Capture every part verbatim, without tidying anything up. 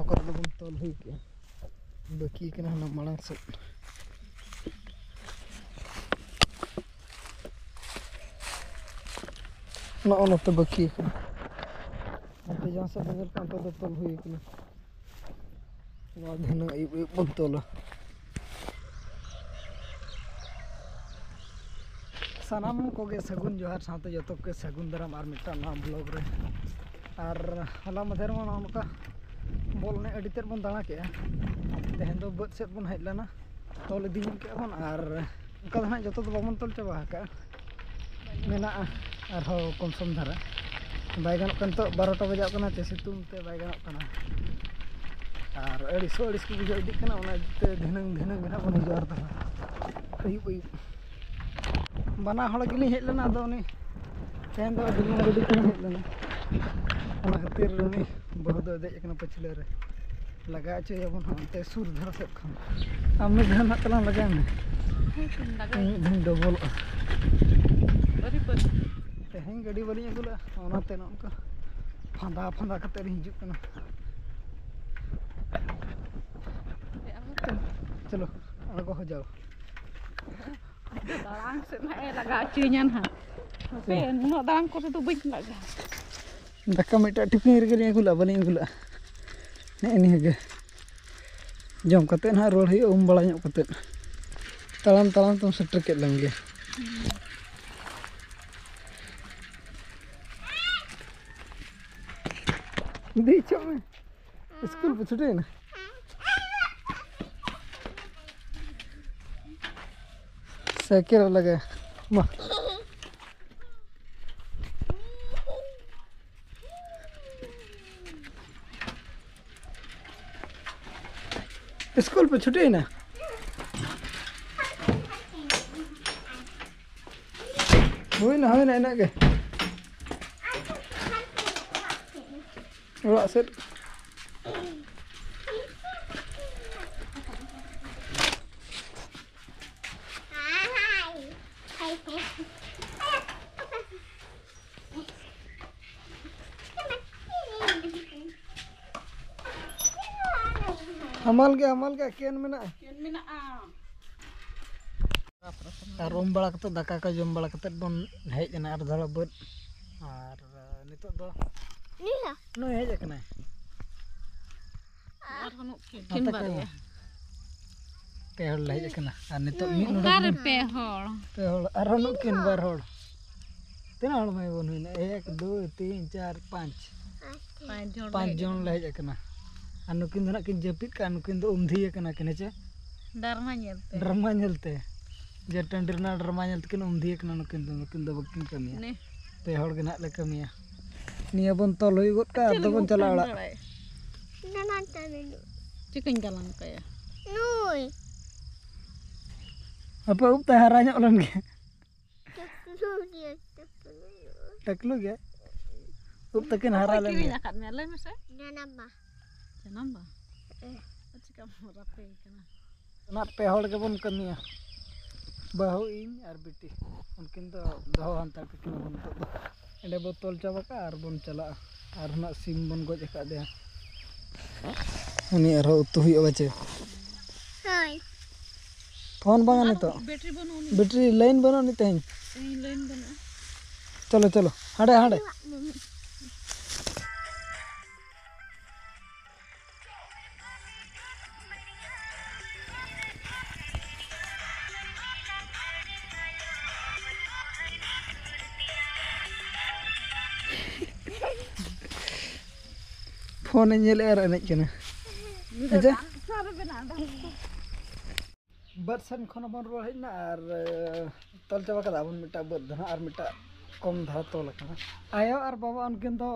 ᱚᱠᱟ ᱨᱮᱫᱚ ᱵᱚᱱ ᱛᱚᱞ ᱦᱩᱭ ᱠᱮᱜᱼᱟ, ᱵᱟᱹᱠᱤ ᱠᱟᱱᱟ ᱦᱟᱱᱟ ᱢᱟᱲᱟᱝ ᱥᱮᱫ᱾ ᱱᱚᱜᱼᱚ ᱱᱚᱛᱮ ᱵᱟᱹᱠᱤ ᱠᱟᱱᱟ᱾ ᱦᱟᱱᱛᱮ ᱡᱟᱦᱟᱸ ᱥᱮᱫ ᱵᱚᱱ ᱧᱮᱞ ᱠᱟᱜ, ᱚᱱᱛᱮ ᱫᱚ ᱛᱚᱞ ᱦᱩᱭ ᱠᱟᱱᱟ᱾ ᱱᱚᱣᱟ ᱫᱷᱤᱱᱟᱹᱝ ᱟᱹᱭᱩᱵ ᱟᱹᱭᱩᱵ ᱵᱚᱱ ᱛᱚᱞᱟ᱾ ᱥᱟᱱᱟᱢ ᱠᱚᱜᱮ ᱥᱟᱹᱜᱩᱱ ᱡᱚᱦᱟᱨ, ᱥᱟᱶᱛᱮ ᱡᱚᱛᱚ ᱠᱚᱜᱮ ᱥᱟᱹᱜᱩᱱ ᱫᱟᱨᱟᱢ ᱟᱨ ᱢᱤᱫᱴᱟᱝ ᱱᱟᱣᱟ vlog ᱨᱮ᱾ ᱟᱨ ᱦᱚᱞᱟ ᱢᱟᱫᱷᱮᱨ ᱢᱟ ᱱᱚᱜᱼᱚ ᱱᱚᱝᱠᱟ ᱵᱚᱞ ᱮᱱᱮᱡ ᱟᱹᱰᱤ ᱛᱮᱫ ᱵᱚᱱ ᱫᱟᱬᱟ ᱠᱮᱜᱼᱟ᱾ ᱛᱮᱦᱮᱧ ᱫᱚ ᱵᱟᱹᱫᱽ ᱥᱮᱫ ᱵᱚᱱ ᱦᱮᱡ ᱞᱮᱱᱟ, ᱛᱚᱞ ᱤᱫᱤ ᱧᱚᱜ ᱠᱮᱜᱼᱟ ᱵᱚᱱ, ᱟᱨ ᱚᱱᱠᱟ ᱫᱚ ᱦᱟᱸᱜ ᱡᱚᱛᱚ ᱫᱚ ᱵᱟᱵᱚᱱ ᱛᱚᱞ ᱪᱟᱵᱟ ᱟᱠᱟᱜᱼᱟ, ᱢᱮᱱᱟᱜᱼᱟ ᱟᱨᱦᱚᱸ ᱠᱚᱢ ᱥᱚᱢ ᱫᱷᱟᱨᱟ᱾ ᱵᱟᱭ ᱜᱟᱱᱚᱜ ᱠᱟᱱᱟ, ᱱᱤᱛᱚᱜ ᱵᱟᱨᱚᱴᱟ ᱵᱟᱡᱟᱜ ᱠᱟᱱᱟ, ᱪᱮ ᱥᱤᱛᱩᱝ ᱛᱮ ᱵᱟᱭ ᱜᱟᱱᱚᱜ ᱠᱟᱱᱟ᱾ ᱟᱨ ᱟᱹᱲᱤᱥ ᱦᱚᱸ ᱟᱹᱲᱤᱥ ᱠᱚ ᱵᱩᱡᱷᱟᱹᱣ ᱤᱫᱤᱜ ᱠᱟᱱᱟ, ᱚᱱᱟ ᱤᱫᱤ ᱛᱮ ᱫᱷᱤᱱᱟᱹᱝ ᱫᱷᱤᱱᱟᱹᱝ ᱜᱮ ᱱᱟᱦᱟᱜ ᱵᱚᱱ ᱦᱤᱡᱩᱜᱼᱟ ᱟᱨ ᱫᱚ ᱦᱟᱸᱜ᱾ ᱟᱹᱭᱩᱵ ᱟᱹᱭᱩᱵ ᱵᱟᱱᱟ ᱦᱚᱲ ᱜᱮᱞᱤᱧ ᱦᱮᱡ ᱞᱮᱱᱟ, ᱟᱫᱚ ᱩᱱᱤ ᱛᱮᱦᱮᱧ ᱫᱚ ᱟᱹᱰᱤ ᱞᱚᱜᱚᱱ ᱜᱟᱹᱰᱤ ᱛᱮᱞᱤᱧ ᱦᱮᱡ ᱞᱮᱱᱟ᱾ ᱚᱱᱟ ᱠᱷᱟᱹᱛᱤᱨ ᱩᱱᱤ ᱵᱟᱹᱦᱩ ᱫᱚᱭ ᱫᱮᱡ ᱟᱠᱟᱱᱟ ᱯᱟᱹᱪᱷᱞᱟᱹ ᱨᱮ᱾ ᱞᱟᱜᱟ ᱦᱚᱪᱚᱭᱟᱵᱚᱱ ᱦᱟᱸᱜ ᱚᱱᱛᱮ ᱥᱩᱨ ᱫᱷᱟᱨᱟ ᱥᱮᱫ ᱠᱷᱚᱱ᱾ ᱟᱢ ᱢᱤᱫ ᱫᱷᱟᱣ ᱱᱟᱜ ᱛᱟᱞᱟᱝ ᱞᱟᱜᱟᱭ ᱢᱮ᱾ ᱦᱮᱸ, ᱛᱚᱧ ᱞᱟᱜᱟᱭᱟ᱾ ᱢᱤᱫ ᱫᱷᱟᱣ ᱰᱚᱵᱚᱞᱚᱜᱼᱟ᱾ ᱟᱹᱰᱤ ᱯᱟᱹᱨᱤ᱾ ᱛᱮᱦᱮᱧ ᱜᱟᱹᱰᱤ ᱵᱟᱹᱞᱤᱧ ᱟᱹᱜᱩ ᱞᱮᱫᱼᱟ, ᱚᱱᱟᱛᱮ ᱱᱚᱜᱼᱚ ᱱᱚᱝᱠᱟ ᱯᱷᱟᱸᱫᱟ ᱯᱷᱟᱸᱫᱟ ᱠᱟᱛᱮ ᱞᱤᱧ ᱦᱤᱡᱩᱜ ᱠᱟᱱᱟ᱾ ᱪᱚᱞᱚ, ᱟᱬᱜᱚ ᱦᱚ ᱡᱟᱣ᱾ ᱫᱟᱲᱟᱝ ᱥᱮᱫ ᱱᱟᱜ ᱮ ᱞᱟᱜᱟ ᱦᱚᱪᱚᱧᱟ ᱱᱟᱦᱟᱜ᱾ ᱦᱟᱯᱮ, ᱱᱩᱱᱟᱹᱜ ᱫᱟᱲᱟᱝ ᱠᱚᱨᱮ ᱫᱚ ᱵᱟᱹᱧ ᱞᱟᱜᱟ᱾ ᱫᱟᱠᱟ ᱢᱤᱫᱴᱟᱜ ᱴᱤᱯᱷᱤᱱ ᱨᱮᱜᱮ ᱞᱤᱧ ᱟᱹᱜᱩ ᱞᱮᱫᱼᱟ, ᱵᱟᱹᱞᱤᱧ ᱟᱹᱜᱩ ᱞᱮᱫᱼᱟ᱾ ᱱᱮᱜᱼᱮ ᱱᱤᱭᱟᱹ ᱜᱮ᱾ ᱡᱚᱢ ᱠᱟᱛᱮᱫ ᱱᱟᱦᱟᱜ ᱨᱩᱣᱟᱹᱲ ᱦᱩᱭᱩᱜᱼᱟ, ᱩᱢ ᱵᱟᱲᱟ ᱧᱚᱜ ᱠᱟᱛᱮᱫ᱾ ᱛᱟᱲᱟᱢ ᱛᱟᱲᱟᱢ ᱛᱮᱢ ᱥᱮᱴᱮᱨ ᱠᱮᱫ ᱞᱮᱢ ᱜᱮ᱾ ᱫᱮᱡ ᱦᱚᱪᱚᱜ ᱢᱮ᱾ ᱥᱠᱩᱞ ᱯᱮ ᱪᱷᱩᱴᱤᱭᱮᱱᱟ? ᱥᱟᱭᱠᱮᱞ ᱞᱟᱜᱟ᱾ ᱢᱟ᱾ ᱥᱠᱩᱞ ᱯᱮ ᱪᱷᱩᱴᱤᱭᱮᱱᱟ? ᱦᱩᱭᱱᱟ, ᱦᱩᱭᱱᱟ, ᱤᱱᱟᱹᱜ ᱜᱮ᱾ ᱚᱲᱟᱜ ᱥᱮᱫ᱾ ᱦᱟᱢᱟᱞ ᱜᱮ, ᱦᱟᱢᱟᱞ ᱜᱮ, ᱮᱠᱮᱱ ᱢᱮᱱᱟᱜᱼᱟ᱾ ᱮᱠᱮᱱ ᱢᱮᱱᱟᱜᱼᱟ᱾ ᱟᱨ ᱩᱢ ᱵᱟᱲᱟ ᱠᱟᱛᱮ, ᱫᱟᱠᱟ ᱠᱚ ᱡᱚᱢ ᱵᱟᱲᱟ ᱠᱟᱛᱮ ᱵᱚᱱ ᱦᱮᱡ ᱮᱱᱟ ᱟᱨ ᱫᱷᱟᱲᱟ ᱵᱟᱹᱫᱽ᱾ ᱟᱨ ᱱᱤᱛᱚᱜ ᱫᱚ ᱱᱩᱭ ᱦᱮᱡ ᱟᱠᱟᱱᱟᱭ᱾ ᱟᱨ ᱵᱟᱹᱱᱩᱜ ᱠᱤᱱ ᱟᱯᱮ ᱠᱚ ᱵᱟᱨᱭᱟ᱾ ᱯᱮ ᱦᱚᱲ ᱞᱮ ᱦᱮᱡ ᱟᱠᱟᱱᱟ᱾ ᱟᱨ ᱱᱤᱛᱚᱜ ᱢᱤᱫ ᱱᱚᱰᱮ ᱚᱠᱟᱨᱮ ᱵᱚᱱ ᱯᱮ ᱦᱚᱲ? ᱯᱮ ᱦᱚᱲ, ᱟᱨᱦᱚᱸ ᱱᱩᱠᱤᱱ ᱵᱟᱨ ᱦᱚᱲ᱾ ᱛᱤᱱᱟᱹᱜ ᱦᱚᱲ ᱢᱟᱹᱭ ᱵᱚᱱ ᱦᱩᱭᱱᱟ? ᱮᱠ, ᱫᱩᱭ, ᱛᱤᱱ, ᱪᱟᱨ, ᱯᱟᱸᱪ᱾ ᱯᱟᱸᱪ ᱡᱚᱱ ᱯᱟᱸᱪ ᱞᱮ ᱡᱚᱱ ᱞᱮ ᱦᱮᱡ ᱟᱠᱟᱱᱟ᱾ ᱟᱨ ᱱᱩᱠᱤᱱ ᱫᱚ ᱱᱟᱜ ᱠᱤᱱ ᱡᱟᱹᱯᱤᱫ ᱠᱟᱜᱼᱟ, ᱱᱩᱠᱤᱱ ᱫᱚ ᱩᱢᱫᱷᱤ ᱟᱠᱟᱱᱟ ᱠᱤᱱ, ᱦᱮᱸ ᱪᱮ? ᱰᱨᱟᱢᱟ ᱧᱮᱞ ᱛᱮ᱾ ᱰᱨᱟᱢᱟ ᱧᱮᱞ ᱛᱮ᱾ ᱡᱮ ᱴᱟᱺᱰᱤ ᱨᱮᱱᱟᱜ ᱰᱨᱟᱢᱟ ᱧᱮᱞ ᱛᱮᱠᱤᱱ ᱩᱢᱫᱷᱤ ᱟᱠᱟᱱᱟ ᱱᱩᱠᱤᱱ ᱫᱚ, ᱱᱩᱠᱤᱱ ᱫᱚ ᱵᱟᱹᱠᱤᱱ ᱠᱟᱹᱢᱤᱭᱟ᱾ ᱱᱮ᱾ ᱯᱮ ᱦᱚᱲ ᱜᱮ ᱱᱟᱜ ᱞᱮ ᱠᱟᱹᱢᱤᱭᱟ᱾ ᱱᱤᱭᱟᱹ ᱵᱚᱱ ᱛᱚᱞ ᱦᱩᱭ ᱜᱚᱫ ᱠᱟᱜᱼᱟ, ᱟᱫᱚ ᱵᱚᱱ ᱪᱟᱞᱟᱜᱼᱟ ᱚᱲᱟᱜ᱾ ᱪᱤᱠᱟᱹᱧ ᱜᱟᱞᱟᱝ ᱠᱟᱭᱟ? ᱱᱩᱭ᱾ ᱦᱟᱯᱮ ᱩᱵ ᱛᱟᱭ ᱦᱟᱨᱟ ᱧᱚᱜ ᱞᱮᱱ ᱜᱮ᱾ ᱴᱟᱠᱞᱩ ᱜᱮ, ᱴᱟᱠᱞᱩ ᱜᱮ᱾ ᱩᱵ ᱛᱟᱹᱠᱤᱱ ᱦᱟᱨᱟ ᱚᱠᱚᱭ ᱞᱮᱱ ᱠᱤᱨᱤᱧ ᱜᱮ᱾ ᱟᱠᱟᱫ ᱢᱮᱭᱟ? ᱞᱟᱹᱭ ᱢᱮᱥᱮ᱾ ᱡᱟᱱᱟᱢ ᱵᱟ᱾ ᱡᱟᱱᱟᱢ ᱵᱟ? ᱮ᱾ ᱪᱤᱠᱟᱢ ᱨᱟᱯᱮ ᱠᱟᱱᱟ? ᱚᱱᱟ ᱯᱮ ᱦᱚᱲ ᱜᱮᱵᱚᱱ ᱠᱟᱹᱢᱤᱭᱟ, ᱵᱟᱹᱦᱩ, ᱤᱧ ᱟᱨ ᱵᱤᱴᱤ᱾ ᱩᱱᱠᱤᱱ ᱫᱚ ᱫᱚᱦᱚ ᱦᱟᱱᱛᱟᱲ ᱠᱟᱹᱠᱤᱱ ᱟᱵᱚᱱ ᱱᱤᱛᱚᱜ ᱫᱚ᱾ ᱮᱸᱰᱮ ᱵᱚ ᱛᱚᱞ ᱪᱟᱵᱟ ᱠᱟᱜᱼᱟ ᱟᱨ ᱵᱚᱱ ᱪᱟᱞᱟᱜᱼᱟ᱾ ᱟᱨ ᱦᱚᱸ ᱱᱟᱜ ᱥᱤᱢ ᱵᱚᱱ ᱜᱚᱡ ᱟᱠᱟᱫᱮᱭᱟ᱾ ᱩᱱᱤ ᱟᱨᱦᱚᱸ ᱩᱛᱩ ᱦᱩᱭᱩᱜᱼᱟ ᱵᱟᱪᱮ? ᱦᱳᱭ᱾ ᱯᱷᱳᱱ ᱵᱟᱝᱟ ᱱᱤᱛᱚᱜ? ᱵᱮᱴᱨᱤ ᱵᱟᱹᱱᱩᱜ ᱟᱹᱱᱤᱡ᱾ ᱵᱮᱴᱨᱤ ᱞᱟᱭᱤᱱ ᱵᱟᱹᱱᱩᱜ ᱟᱹᱱᱤᱡ ᱛᱮᱦᱮᱧ᱾ ᱛᱮᱦᱮᱧ ᱞᱟᱭᱤᱱ ᱵᱟᱹᱱᱩᱜᱼᱟ᱾ ᱪᱚᱞᱚ, ᱪᱚᱞᱚ, ᱦᱟᱸᱰᱮ, ᱦᱟᱸᱰᱮ᱾ ᱯᱷᱳᱱᱮ ᱧᱮᱞᱮᱫᱼᱟ ᱟᱨ ᱮᱱᱮᱡ ᱠᱟᱱᱟ᱾ ᱟᱪᱪᱷᱟ᱾ ᱵᱟᱹᱫᱽ ᱥᱮᱱ ᱠᱷᱚᱱ ᱵᱚᱱ ᱨᱩᱣᱟᱹᱲ ᱦᱮᱡ ᱮᱱᱟ ᱟᱨ, ᱮ, ᱛᱚᱞ ᱪᱟᱵᱟ ᱠᱟᱫᱟ ᱵᱚᱱ ᱢᱤᱫᱴᱟᱝ ᱵᱟᱹᱫᱽ ᱫᱚ ᱱᱟᱦᱟᱜ ᱟᱨ ᱢᱤᱫᱴᱟᱝ ᱠᱚᱢ ᱫᱷᱟᱨᱟ ᱛᱚᱞ ᱟᱠᱟᱱᱟ᱾ ᱟᱭᱳ ᱟᱨ ᱵᱟᱵᱟ ᱩᱱᱠᱤᱱ ᱫᱚ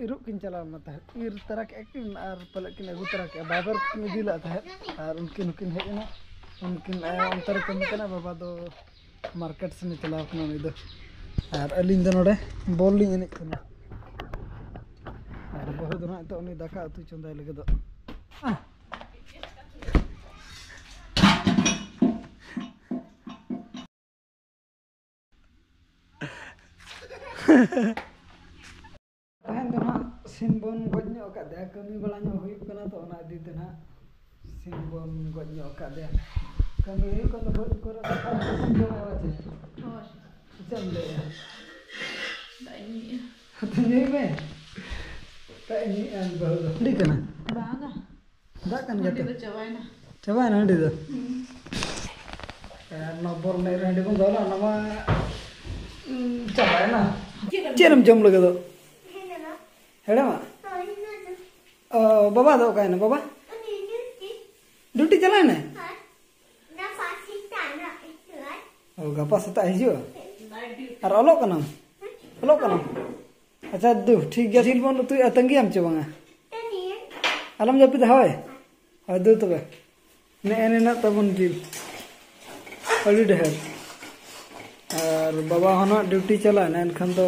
ᱤᱨᱚᱜ ᱠᱤᱱ ᱪᱟᱞᱟᱣ ᱞᱮᱱᱟ ᱛᱟᱦᱮᱸᱫ, ᱤᱨ ᱛᱟᱨᱟ ᱠᱮᱫᱼᱟ ᱠᱤᱱ ᱟᱨ ᱯᱟᱞᱮᱫ ᱠᱤᱱ ᱟᱹᱜᱩ ᱛᱟᱨᱟ ᱠᱮᱫᱼᱟ, ᱵᱟᱵᱮᱨ ᱠᱤᱱ ᱤᱫᱤ ᱞᱮᱫ ᱛᱟᱦᱮᱸᱫ ᱟᱨ ᱩᱱᱠᱤᱱ ᱦᱚᱸᱠᱤᱱ ᱦᱮᱡ ᱮᱱᱟ᱾ ᱩᱱᱠᱤᱱ ᱟᱭᱳ ᱚᱱᱛᱮ ᱨᱮ ᱠᱟᱹᱢᱤ ᱠᱟᱱᱟ, ᱵᱟᱵᱟ ᱫᱚ ᱢᱟᱨᱠᱮᱴ ᱥᱮᱱᱮ ᱪᱟᱞᱟᱣ ᱠᱟᱱᱟ ᱩᱱᱤ ᱫᱚ, ᱟᱨ ᱟᱹᱞᱤᱧ ᱫᱚ ᱱᱚᱰᱮ ᱵᱚᱞ ᱞᱤᱧ ᱮᱱᱮᱡ ᱠᱟᱱᱟ᱾ ᱟᱨ ᱵᱟᱹᱦᱩ ᱫᱚ ᱱᱟᱦᱟᱜ ᱱᱤᱛᱚᱜ ᱩᱱᱤ ᱫᱟᱠᱟ ᱩᱛᱩ ᱪᱚᱸᱫᱟᱭ ᱞᱟᱹᱜᱤᱫᱚᱜ᱾ ᱛᱟᱦᱮᱱ ᱫᱚ ᱱᱟᱦᱟᱜ ᱥᱤᱢ ᱵᱚᱱ ᱜᱚᱡ ᱧᱚᱜ ᱟᱠᱟᱫ ᱛᱟᱭᱟ, ᱠᱟᱹᱢᱤ ᱵᱟᱲᱟ ᱧᱚᱜ ᱦᱩᱭᱩᱜ ᱠᱟᱱᱟ, ᱛᱚ ᱚᱱᱟ ᱤᱫᱤ ᱛᱮ ᱱᱟᱦᱟᱜ ᱵᱚᱱ ᱜᱚᱡ ᱧᱚᱜ ᱟᱠᱟᱫᱮᱭᱟ᱾ ᱠᱟᱹᱢᱤ ᱦᱩᱭᱩᱜ ᱠᱟᱱᱟ ᱵᱟᱹᱫᱽ ᱠᱚᱨᱮ, ᱫᱟᱠᱟ ᱩᱛᱩ ᱠᱚᱢ ᱡᱚᱢᱟ ᱵᱟᱪᱮ? ᱦᱳᱭ᱾ ᱪᱮᱫ ᱮᱢ ᱞᱟᱹᱭᱮᱜᱼᱟ? ᱫᱟᱜ ᱤᱧ ᱧᱩᱭᱮᱜᱼᱟ᱾ ᱦᱟᱛᱮ ᱧᱩᱭ ᱢᱮ᱾ ᱫᱟᱜ ᱤᱧ ᱧᱩᱭᱮᱜᱼᱟ, ᱵᱟᱹᱦᱩ ᱫᱚ᱾ ᱦᱟᱺᱰᱤ ᱠᱟᱱᱟ? ᱵᱟᱝᱟ᱾ ᱫᱟᱜ ᱠᱟᱱ ᱜᱮᱭᱟ ᱦᱟᱺᱰᱤ ᱛᱚ? ᱫᱚ ᱪᱟᱵᱟᱭᱮᱱᱟ᱾ ᱪᱟᱵᱟᱭᱮᱱᱟ ᱦᱟᱺᱰᱤ ᱫᱚ? ᱦᱩᱸ᱾ ᱟᱨ ᱱᱚᱣᱟ ᱵᱚᱨ ᱮᱱᱮᱡ ᱨᱮ ᱦᱟᱺᱰᱤ ᱵᱚᱱ ᱫᱚᱦᱚ ᱞᱮᱫᱟ, ᱚᱱᱟ ᱢᱟ, ᱩᱸ, ᱪᱟᱵᱟᱭᱮᱱᱟ᱾ ᱪᱮᱫ ᱮᱢ ᱪᱮᱫ ᱮᱢ ᱡᱚᱢ ᱞᱟᱹᱜᱤᱫᱚᱜ? ᱦᱮᱲᱮᱢᱟ? ᱚ, ᱵᱟᱵᱟ ᱫᱚ ᱚᱠᱟᱭᱮᱱᱟ ᱵᱟᱵᱟ? ᱰᱤᱭᱩᱴᱤ ᱪᱟᱞᱟᱣᱮᱱᱟᱭ? ᱚ, ᱜᱟᱯᱟ ᱥᱮᱛᱟᱜ ᱦᱤᱡᱩᱜᱼᱟ? ᱟᱨ ᱚᱞᱚᱜ ᱠᱟᱱᱟᱢ? ᱚᱞᱚᱜ ᱠᱟᱱᱟᱢ? ᱟᱪᱪᱷᱟ, ᱫᱩ, ᱴᱷᱤᱠ ᱜᱮᱭᱟ, ᱡᱤᱞ ᱵᱚᱱ ᱩᱛᱩᱭᱟ, ᱛᱟᱺᱜᱤᱭᱟᱢ ᱪᱮ ᱵᱟᱝᱟ? ᱟᱞᱚᱢ ᱡᱟᱹᱯᱤᱫᱟ, ᱦᱳᱭ? ᱦᱳᱭ, ᱫᱩ ᱛᱚᱵᱮ᱾ ᱱᱮᱜᱼᱮ ᱱᱤᱱᱟᱹᱜ ᱛᱟᱵᱚᱱ ᱡᱤᱞ᱾ ᱟᱹᱰᱤ ᱰᱷᱮᱨ᱾ ᱟᱨ ᱵᱟᱵᱟ ᱦᱚᱸ ᱱᱟᱜ ᱰᱤᱭᱩᱴᱤ ᱪᱟᱞᱟᱣᱮᱱᱟ, ᱮᱱᱠᱷᱟᱱ ᱫᱚ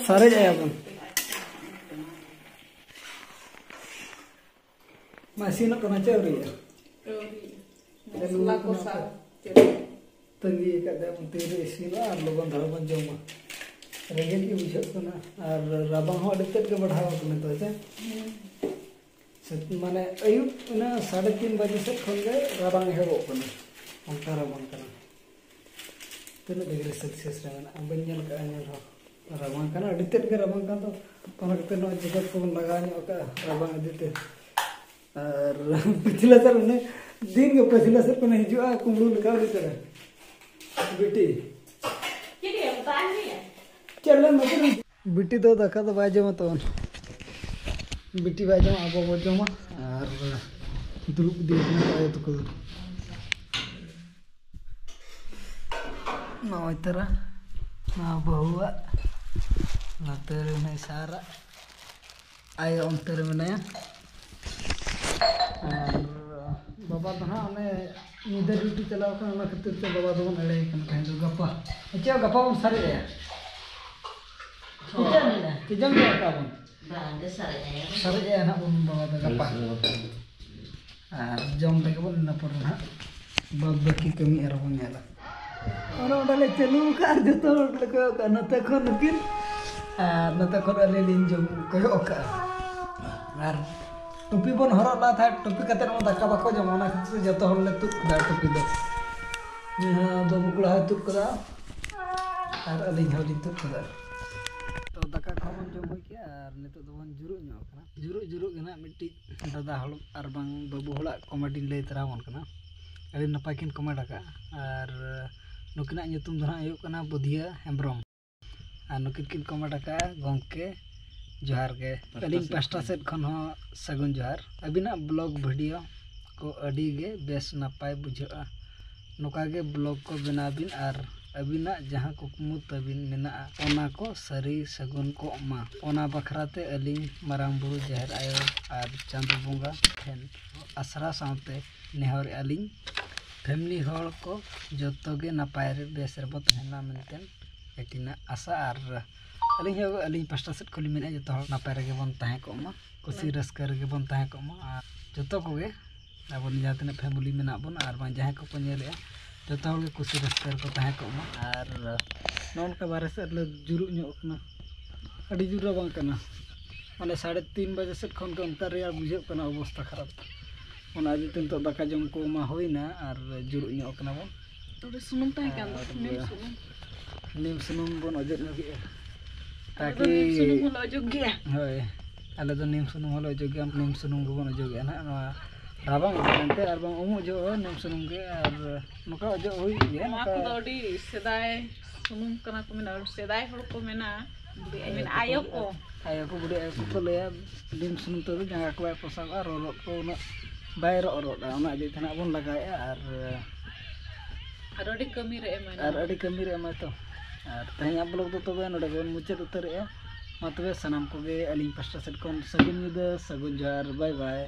ᱥᱟᱨᱮᱡ ᱟᱭᱟ ᱵᱚᱱ᱾ ᱢᱟ, ᱤᱥᱤᱱᱚᱜ ᱠᱟᱱᱟ ᱪᱮ ᱟᱹᱣᱨᱤᱭᱟ? ᱟᱹᱣᱨᱤ᱾ ᱢᱚᱥᱞᱟ ᱠᱚ ᱥᱟᱵ ᱪᱮᱫ? ᱛᱟᱺᱜᱤ ᱟᱠᱟᱫ ᱫᱚ ᱛᱤᱨᱮ ᱤᱥᱤᱱᱚᱜᱼᱟ ᱟᱨ ᱞᱚᱜᱚᱱ ᱫᱷᱟᱨᱟ ᱵᱚᱱ ᱡᱚᱢᱟ᱾ ᱨᱮᱸᱜᱮᱡ ᱜᱮ ᱵᱩᱡᱷᱟᱹᱜ ᱠᱟᱱᱟ ᱟᱨ ᱨᱟᱵᱟᱝ ᱦᱚᱸ ᱟᱹᱰᱤ ᱛᱮᱫ ᱜᱮ ᱵᱟᱲᱦᱟᱣ ᱟᱠᱟᱱᱟ ᱛᱚ, ᱪᱮ? ᱦᱮᱸ᱾ ᱥᱮ-, ᱢᱟᱱᱮ ᱟᱹᱭᱩᱵ ᱚᱱᱟ ᱥᱟᱲᱮ ᱛᱤᱱ ᱵᱟᱡᱮ ᱥᱮᱫ ᱠᱷᱚᱱ ᱜᱮ ᱨᱟᱵᱟᱝ ᱮᱦᱚᱵᱚᱜ ᱠᱟᱱᱟ, ᱚᱱᱠᱟ ᱨᱟᱵᱟᱝ ᱠᱟᱱᱟ᱾ ᱛᱤᱱᱟᱹᱜ ᱰᱤᱜᱽᱨᱤ ᱥᱮᱞᱥᱤᱭᱟᱥ ᱨᱮ ᱢᱮᱱᱟᱜᱼᱟ ᱵᱟᱹᱧ ᱧᱮᱞ ᱠᱟᱜᱼᱟ, ᱧᱮᱞ ᱦᱚᱸ᱾ ᱨᱟᱵᱟᱝ ᱠᱟᱱᱟ, ᱟᱹᱰᱤ ᱛᱮᱫ ᱜᱮ ᱨᱟᱵᱟᱝ ᱠᱟᱱ ᱫᱚ᱾ ᱚᱱᱟ ᱠᱷᱟᱹᱛᱤᱨ ᱱᱚᱣᱟ ᱡᱮᱠᱮᱴ ᱠᱚᱵᱚᱱ ᱞᱟᱜᱟᱣ ᱧᱚᱜ ᱠᱟᱜᱼᱟ ᱨᱟᱵᱟᱝ ᱤᱫᱤ ᱛᱮ᱾ ᱟᱨ ᱯᱟᱹᱪᱷᱞᱟᱹ ᱥᱮᱫ ᱩᱱᱤ ᱫᱤᱱ ᱜᱮ ᱯᱟᱹᱪᱷᱞᱟᱹ ᱥᱮᱫ ᱠᱷᱚᱱᱮ ᱦᱤᱡᱩᱜᱼᱟ, ᱠᱩᱢᱵᱽᱲᱩ ᱞᱮᱠᱟ ᱩᱱᱤ ᱫᱚ᱾ ᱵᱤᱴᱤ᱾ ᱪᱮᱫ ᱞᱮ ᱢᱮᱛᱟᱭ ᱜᱮᱭᱟ? ᱪᱮᱫ ᱞᱮ ᱢᱮᱛᱟᱭ? ᱵᱤᱴᱤ ᱫᱚ ᱫᱟᱠᱟ ᱫᱚ ᱵᱟᱭ ᱡᱚᱢᱟ ᱛᱟᱵᱚᱱ᱾ ᱵᱤᱴᱤ ᱵᱟᱭ ᱡᱚᱢᱟ, ᱟᱵᱚ ᱵᱚ ᱡᱚᱢᱟ᱾ ᱟᱨ ᱫᱩᱲᱩᱵ ᱤᱫᱤ ᱠᱟᱱᱟ ᱠᱚ ᱟᱭᱳ ᱛᱟᱠᱚ ᱫᱚ᱾ ᱱᱚᱜᱼᱚᱭ ᱛᱟᱨᱟ ᱱᱚᱣᱟ ᱵᱟᱹᱦᱩᱣᱟᱜ, ᱱᱚᱛᱮ ᱨᱮ ᱢᱮᱱᱟᱭ ᱥᱟᱨᱟᱜ᱾ ᱟᱭᱳ ᱚᱱᱛᱮ ᱨᱮ ᱢᱮᱱᱟᱭᱟ᱾ ᱟᱨ ᱵᱟᱵᱟ ᱫᱚ ᱦᱟᱸᱜ ᱚᱱᱮ ᱧᱤᱫᱟᱹ ᱰᱤᱭᱩᱴᱤ ᱪᱟᱞᱟᱣ ᱠᱟᱱᱟ, ᱚᱱᱟ ᱠᱷᱟᱹᱛᱤᱨ ᱛᱮ ᱵᱟᱵᱟ ᱫᱚᱵᱚᱱ ᱮᱲᱮ ᱠᱟᱱᱟ ᱛᱮᱦᱮᱧ ᱫᱚ᱾ ᱜᱟᱯᱟ, ᱪᱮᱫ ᱜᱟᱯᱟ ᱵᱚᱱ ᱥᱟᱨᱮᱡ ᱟᱭᱟ? ᱪᱮᱫ ᱮᱢ ᱢᱮᱱᱟ? ᱪᱮᱫ ᱡᱚᱢ ᱪᱚ ᱠᱟᱜ ᱵᱚᱱ? ᱵᱟᱝ ᱜᱮ, ᱥᱟᱨᱮᱡ ᱟᱭᱟ ᱵᱚᱱ᱾ ᱥᱟᱨᱮᱡ ᱟᱭᱟ ᱱᱟᱦᱟᱜ ᱵᱚᱱ ᱵᱟᱵᱟ ᱫᱚ ᱜᱟᱯᱟ᱾ ᱟᱨ ᱡᱚᱢ ᱞᱮᱜᱮ ᱵᱚᱱ, ᱤᱱᱟᱹ ᱯᱚᱨᱮ ᱱᱟᱦᱟᱜ ᱵᱟᱫᱽ ᱵᱟᱹᱠᱤ ᱠᱟᱹᱢᱤ ᱟᱨᱦᱚᱸ ᱵᱚᱱ ᱧᱮᱞᱟ᱾ ᱚᱱᱮ ᱚᱸᱰᱮ ᱞᱮ ᱪᱟᱹᱞᱩ ᱟᱠᱟᱫᱼᱟ ᱟᱨ ᱡᱚᱛᱚ ᱦᱚᱲ ᱞᱮ ᱠᱚᱭᱚᱜ ᱠᱟᱜᱼᱟ, ᱱᱚᱛᱮ ᱠᱷᱚᱱ ᱱᱩᱠᱤᱱ ᱟᱨ ᱱᱚᱛᱮ ᱠᱷᱚᱱ ᱟᱹᱞᱤᱧ ᱞᱤᱧ ᱡᱚᱢ ᱠᱚᱭᱚᱜ ᱠᱟᱜᱼᱟ᱾ ᱟᱨ ᱴᱩᱯᱤ ᱵᱚᱱ ᱦᱚᱨᱚᱜ ᱞᱮᱫ ᱛᱟᱦᱮᱸᱫ, ᱴᱩᱯᱤ ᱠᱟᱛᱮ ᱦᱚᱸ ᱫᱟᱠᱟ ᱵᱟᱠᱚ ᱡᱚᱢᱟ, ᱚᱱᱟ ᱠᱷᱟᱹᱛᱤᱨ ᱛᱮ ᱡᱚᱛᱚ ᱦᱚᱲ ᱞᱮ ᱛᱩᱫ ᱠᱮᱫᱟ ᱴᱩᱯᱤ ᱫᱚ᱾ ᱱᱩᱭ ᱦᱚᱸ ᱵᱟᱹᱵᱩ ᱠᱚᱲᱟ ᱦᱚᱸᱭ ᱛᱩᱫ ᱠᱮᱫᱟ ᱟᱨ ᱟᱹᱞᱤᱧ ᱦᱚᱸᱞᱤᱧ ᱛᱩᱫ ᱠᱮᱫᱟ᱾ ᱛᱚ ᱫᱟᱠᱟ ᱠᱚᱦᱚᱸ ᱵᱚᱱ ᱡᱚᱢ ᱦᱩᱭ ᱠᱮᱜᱼᱟ ᱟᱨ ᱱᱤᱛᱚᱜ ᱫᱚᱵᱚᱱ ᱡᱩᱨᱩᱜ ᱧᱚᱜ ᱠᱟᱱᱟ᱾ ᱡᱩᱨᱩᱜ ᱡᱩᱨᱩᱜ ᱜᱮ ᱱᱟᱦᱟᱜ ᱢᱤᱫᱴᱤᱡ ᱫᱟᱫᱟ ᱦᱚᱲ ᱟᱨ ᱵᱟᱝ ᱵᱟᱹᱵᱩ ᱦᱚᱲᱟᱜ ᱠᱚᱢᱮᱰᱤᱧ ᱞᱟᱹᱭ ᱛᱚᱨᱟ ᱟᱵᱚᱱ ᱠᱟᱱᱟ᱾ ᱟᱹᱰᱤ ᱱᱟᱯᱟᱭ ᱠᱤᱱ ᱠᱚᱢᱮᱰ ᱟᱠᱟᱫᱼᱟ᱾ ᱟᱨ ᱱᱩᱠᱤᱱᱟᱜ ᱧᱩᱛᱩᱢ ᱫᱚ ᱱᱟᱦᱟᱜ ᱦᱩᱭᱩᱜ ᱠᱟᱱᱟ ᱵᱩᱫᱷᱤᱭᱟᱹ ᱦᱮᱢᱵᱨᱚᱢ᱾ ᱟᱨ ᱱᱩᱠᱤᱱ ᱠᱤᱱ ᱠᱚᱢᱮᱰ ᱟᱠᱟᱫᱼᱟ, ᱜᱚᱢᱠᱮ ᱡᱚᱦᱟᱨ ᱜᱮ᱾ ᱯᱟᱥᱴᱟ ᱟᱹᱞᱤᱧ ᱥᱮᱫ ᱯᱟᱥᱴᱟ ᱠᱷᱚᱱ᱾ ᱥᱮᱫ ᱠᱷᱚᱱ ᱦᱚᱸ ᱥᱟᱹᱜᱩᱱ ᱡᱚᱦᱟᱨ᱾ ᱟᱹᱵᱤᱱᱟᱜ ᱵᱞᱚᱜ ᱵᱷᱤᱰᱤᱭᱳ ᱠᱚ ᱟᱹᱰᱤ ᱜᱮ ᱵᱮᱥ ᱱᱟᱯᱟᱭ ᱵᱩᱡᱷᱟᱹᱜᱼᱟ᱾ ᱱᱚᱝᱠᱟ ᱜᱮ ᱵᱞᱚᱜ ᱠᱚ ᱵᱮᱱᱟᱣ ᱵᱤᱱ ᱟᱨ ᱟᱹᱵᱤᱱᱟᱜ ᱡᱟᱦᱟᱸ ᱠᱩᱠᱢᱩ ᱛᱟᱹᱵᱤᱱ ᱢᱮᱱᱟᱜᱼᱟ, ᱚᱱᱟ ᱠᱚ ᱥᱟᱹᱨᱤ ᱥᱟᱹᱜᱩᱱ ᱠᱚᱜ ᱢᱟ᱾ ᱚᱱᱟ ᱵᱟᱠᱷᱨᱟ ᱛᱮ ᱟᱹᱞᱤᱧ ᱢᱟᱨᱟᱝ ᱵᱩᱨᱩ, ᱡᱟᱦᱮᱨ ᱟᱭᱳ ᱟᱨ ᱪᱟᱸᱫᱳ ᱵᱚᱸᱜᱟ ᱴᱷᱮᱱ ᱟᱥᱨᱟ ᱥᱟᱶᱛᱮ ᱱᱮᱦᱚᱨᱮᱜᱼᱟ ᱞᱤᱧ, ᱯᱷᱮᱢᱤᱞᱤ ᱦᱚᱲ ᱠᱚ ᱡᱚᱛᱚ ᱜᱮ ᱱᱟᱯᱟᱭ ᱨᱮ ᱵᱮᱥ ᱨᱮᱵᱚ ᱛᱟᱦᱮᱱᱟ ᱢᱮᱱᱛᱮ ᱟᱹᱠᱤᱱᱟᱜ ᱟᱥᱟ᱾ ᱟᱨ ᱟᱹᱞᱤᱧ ᱦᱚᱸ, ᱟᱹᱞᱤᱧ ᱯᱟᱥᱴᱟ ᱥᱮᱫ ᱠᱷᱚᱱ ᱞᱤᱧ ᱢᱮᱱᱮᱫᱼᱟ, ᱡᱚᱛᱚ ᱦᱚᱲ ᱱᱟᱯᱟᱭ ᱨᱮᱜᱮ ᱵᱚᱱ ᱛᱟᱦᱮᱸ ᱠᱚᱜ ᱢᱟ, ᱠᱩᱥᱤ ᱨᱟᱹᱥᱠᱟᱹ ᱨᱮᱜᱮ ᱵᱚᱱ ᱛᱟᱦᱮᱸ ᱠᱚᱜ ᱢᱟ᱾ ᱟᱨ ᱡᱚᱛᱚ ᱠᱚᱜᱮ ᱟᱵᱚ ᱡᱟᱦᱟᱸ ᱛᱤᱱᱟᱹᱜ ᱯᱷᱮᱢᱤᱞᱤ ᱢᱮᱱᱟᱜ ᱵᱚᱱᱟ ᱟᱨ ᱵᱟᱝ ᱡᱟᱦᱟᱸᱭ ᱠᱚᱠᱚ ᱧᱮᱞᱮᱜᱼᱟ, ᱡᱚᱛᱚ ᱦᱚᱲ ᱜᱮ ᱠᱩᱥᱤ ᱨᱟᱹᱥᱠᱟᱹ ᱨᱮᱠᱚ ᱛᱟᱦᱮᱸ ᱠᱚᱜ ᱢᱟ᱾ ᱟᱨ ᱱᱚᱜᱼᱚ ᱱᱚᱝᱠᱟ ᱵᱟᱨᱦᱮ ᱥᱮᱫ ᱨᱮᱞᱮ ᱡᱩᱨᱩᱜ ᱧᱚᱜ ᱠᱟᱱᱟ, ᱟᱹᱰᱤ ᱡᱳᱨ ᱨᱟᱵᱟᱝ ᱠᱟᱱᱟ, ᱢᱟᱱᱮ ᱥᱟᱲᱮ ᱛᱤᱱ ᱵᱟᱡᱮ ᱥᱮᱫ ᱠᱷᱚᱱ ᱜᱮ ᱚᱱᱠᱟ ᱨᱮᱭᱟᱲ ᱵᱩᱡᱷᱟᱹᱜ ᱠᱟᱱᱟ, ᱚᱵᱚᱥᱛᱟ ᱠᱷᱟᱨᱟᱯ᱾ ᱚᱱᱟ ᱤᱫᱤ ᱛᱮ ᱱᱤᱛᱚᱜ ᱫᱟᱠᱟ ᱡᱚᱢ ᱠᱚ ᱢᱟ ᱦᱩᱭᱱᱟ ᱟᱨ ᱡᱩᱨᱩᱜ ᱧᱚᱜ ᱠᱟᱱᱟ ᱵᱚᱱ᱾ ᱱᱚᱰᱮ ᱥᱩᱱᱩᱢ ᱛᱟᱦᱮᱸ ᱠᱟᱱ ᱫᱚ, ᱟᱨ ᱱᱤᱢ ᱥᱩᱱᱩᱢ᱾ ᱱᱤᱢ ᱥᱩᱱᱩᱢ ᱵᱚᱱ ᱚᱡᱚᱜ ᱧᱚᱜᱮᱜᱼᱟ᱾ ᱟᱞᱮ ᱫᱚ ᱛᱟᱠᱤ ᱱᱤᱢ ᱥᱩᱱᱩᱢ ᱦᱚᱸᱞᱮ ᱚᱡᱚᱜ ᱜᱮᱭᱟ᱾ ᱦᱳᱭ, ᱟᱞᱮ ᱫᱚ ᱱᱤᱢ ᱥᱩᱱᱩᱢ ᱦᱚᱸᱞᱮ ᱚᱡᱚᱜ ᱜᱮᱭᱟ, ᱱᱤᱢ ᱥᱩᱱᱩᱢ ᱜᱮᱵᱚᱱ ᱚᱡᱚᱜᱮᱜᱼᱟ ᱱᱟᱦᱟᱜ ᱱᱚᱣᱟ ᱨᱟᱵᱟᱝ ᱤᱫᱤ ᱛᱮ, ᱟᱨ ᱵᱟᱝ ᱩᱢᱩᱜ ᱡᱚᱦᱚᱜ ᱦᱚᱸ ᱱᱤᱢ ᱥᱩᱱᱩᱢ ᱜᱮ, ᱟᱨ ᱱᱚᱝᱠᱟ ᱚᱡᱚᱜ ᱦᱩᱭᱩᱜ ᱜᱮᱭᱟ᱾ ᱱᱚᱣᱟ ᱱᱚᱝᱠᱟ ᱠᱚᱫᱚ ᱟᱹᱰᱤ ᱥᱮᱫᱟᱭ ᱥᱩᱱᱩᱢ ᱠᱟᱱᱟ ᱠᱚ ᱢᱮᱱᱟ, ᱥᱮᱫᱟᱭ ᱦᱚᱲ ᱠᱚ ᱢᱮᱱᱟ, ᱵᱩᱰᱷᱤ ᱟᱭᱳ ᱢᱮᱱᱟ, ᱠᱚᱠᱚ ᱟᱭᱳ ᱞᱟᱹᱭᱟ, ᱠᱚ᱾ ᱟᱭᱳ ᱠᱚ, ᱵᱩᱰᱷᱤ ᱟᱭᱳ ᱠᱚᱠᱚ ᱞᱟᱹᱭᱟ, ᱱᱤᱢ ᱥᱩᱱᱩᱢ ᱛᱮᱫᱚ ᱡᱟᱸᱜᱟ ᱠᱚ ᱵᱟᱭ ᱯᱚᱥᱟᱜᱚᱜᱼᱟ, ᱨᱚᱨᱚᱜ ᱠᱚ ᱩᱱᱟᱹᱜ ᱵᱟᱭ ᱨᱚᱜ ᱨᱚᱜᱼᱟ, ᱚᱱᱟ ᱤᱫᱤ ᱛᱮ ᱱᱟᱦᱟᱜ ᱵᱚᱱ ᱞᱟᱜᱟᱣᱮᱜᱼᱟ᱾ ᱟᱨ ᱟᱨ ᱟᱹᱰᱤ ᱠᱟᱹᱢᱤ ᱨᱮ ᱮᱢᱟᱭ᱾ ᱟᱨ ᱟᱹᱰᱤ ᱠᱟᱹᱢᱤ ᱨᱮ ᱮᱢᱟᱭ ᱛᱚ᱾ ᱟᱨ ᱛᱮᱦᱮᱧᱟᱜ ᱵᱞᱚᱜ ᱫᱚ ᱛᱚᱵᱮ ᱱᱚᱰᱮ ᱜᱮᱵᱚᱱ ᱢᱩᱪᱟᱹᱫ ᱩᱛᱟᱹᱨᱮᱜᱼᱟ᱾ ᱢᱟ ᱛᱚᱵᱮ ᱥᱟᱱᱟᱢ ᱠᱚᱜᱮ ᱟᱹᱞᱤᱧ ᱯᱟᱥᱴᱟ ᱥᱮᱫ ᱠᱷᱚᱱ ᱥᱟᱹᱜᱩᱱ ᱧᱤᱫᱟᱹ, ᱥᱟᱹᱜᱩᱱ ᱡᱚᱦᱟᱨ, ᱵᱟᱭ ᱵᱟᱭ᱾